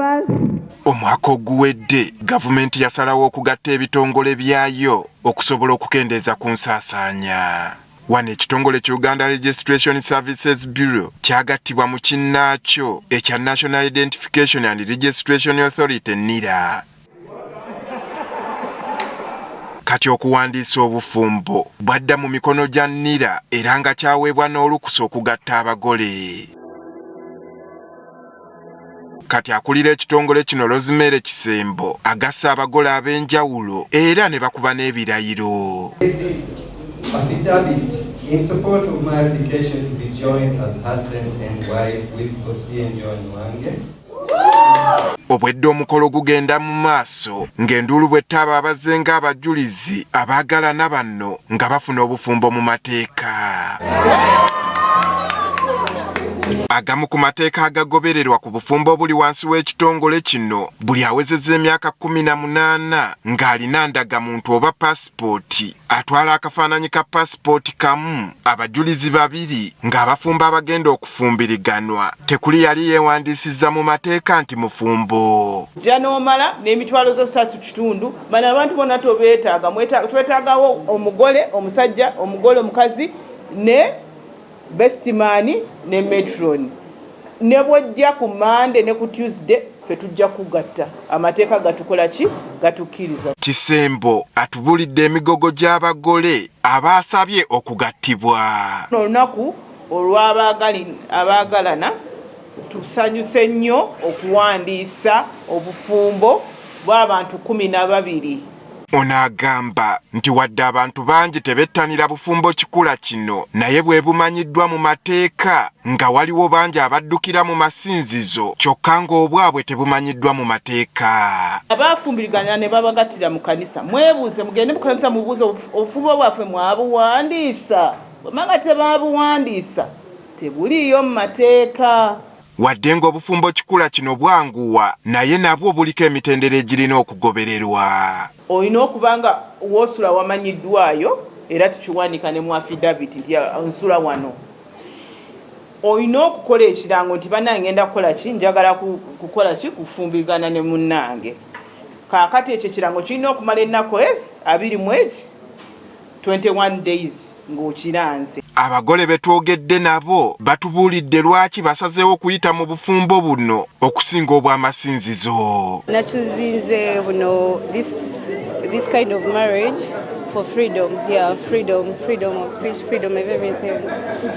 Members. Omwaka oguwedde gavumenti yasalawo okugatta ebitongole byayo okusobola okukendeeza ku nsaasaanya. Wano ekitongole ki Uganda Registration Services Bureau kyagattibwa mu kinnaakyo ekya National Identification and Registration Authority NIRA. Kati okuwandiisa obufumbo bwadda mu mikono gya NIRA era nga kyaweebwa n'olukusa okugatta abagole. Kati akulira ekitongole kino Rosemary Kisembo agasse abagole ab'enjawulo era ne bakuba n'ebirayiro. Affidavit in support of my application to be joined as husband and wife with Ochieng Joan Wange. Obwedda omukolo gugenda mu maaso ng'enduulu bw'ettaaba abazze ng'abajulizi abaagalana banno nga bafuna obufumbo mu mateeka. Agamu ku mateeka agagobererwa ku bufumbo obuli wansi w'ekitongole kino, buli awezezza emyaka 18 ng'alina ndagamuntu oba paasipooti atwala akafaananyi ka paasipooti kamu, abajulizi babiri ng'abafumbo abagenda okufumbiriganwa tekuli yali yeewandiisizza mu mateeka nti mufumbo. Jja n'omala n'emitwalo zo ssatu kitundu, bano abantu bonna tobeetaaga, twetaagawo omugole omusajja, omugole omukazi ne bestimaani ne matron. Ne bw'ojja ku Monday ne ku Tuesday ffe tujja kugatta, amateeka gatukola ki? Gatukkiriza. Kisembo atubuulidde emigogo gy'abagole abaasabye okugattibwa. Olunaku olw'abaagalana tusanyuse nnyo okuwandiisa obufumbo bw'abantu 12. Ono agamba nti wadde abantu bangi tebettanira bufumbo kikula kino, naye bwe bumanyiddwa mu mateeka nga waliwo bangi abaddukira mu masinzizo kyokka ng'obwabwe tebumanyiddwa mu mateeka. Abaafumbirigana ne babagattira mu kanisa, mwebuuze, mugende mu kanisa mubuuze obufumbo bwaffe mwabuwandiisa, bwemanga tebabuwandiisa tebuliiyo mu mateeka. Wadde ng'obufumbo kikula kino bwanguwa, naye nabwo buliko emitendera egirina okugobererwa. Olina okuba nga w'osula wamanyiddwayo era tukiwandiika ne mu affidavit nti nsula wano. Olina okukola ekirango nti bannange ngenda kukola ki, njagala kukola ki, kufumbirigana ne munnange. Kaakati ekyo ekirango kirina okumala ennaku 21, 21 days ng'okiranze. Abagole be twogedde nabo batubuulidde lwaki basazeewo okuyita mu bufumbo buno okusinga obw'amasinzizo. Nakyuzinze buno this kind of marriage for freedom, yeah, freedom, freedom of speech, freedom of everything.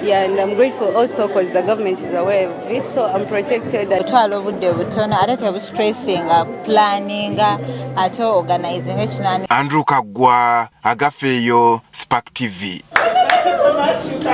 Yeah, and I'm grateful also because the government is aware of it, so I'm protected. Otwala obudde butono ate tebustressinga planninga ate organizing ekinani. Andrew Kaggwa, Agafeeyo, Spark TV. Thank you so much.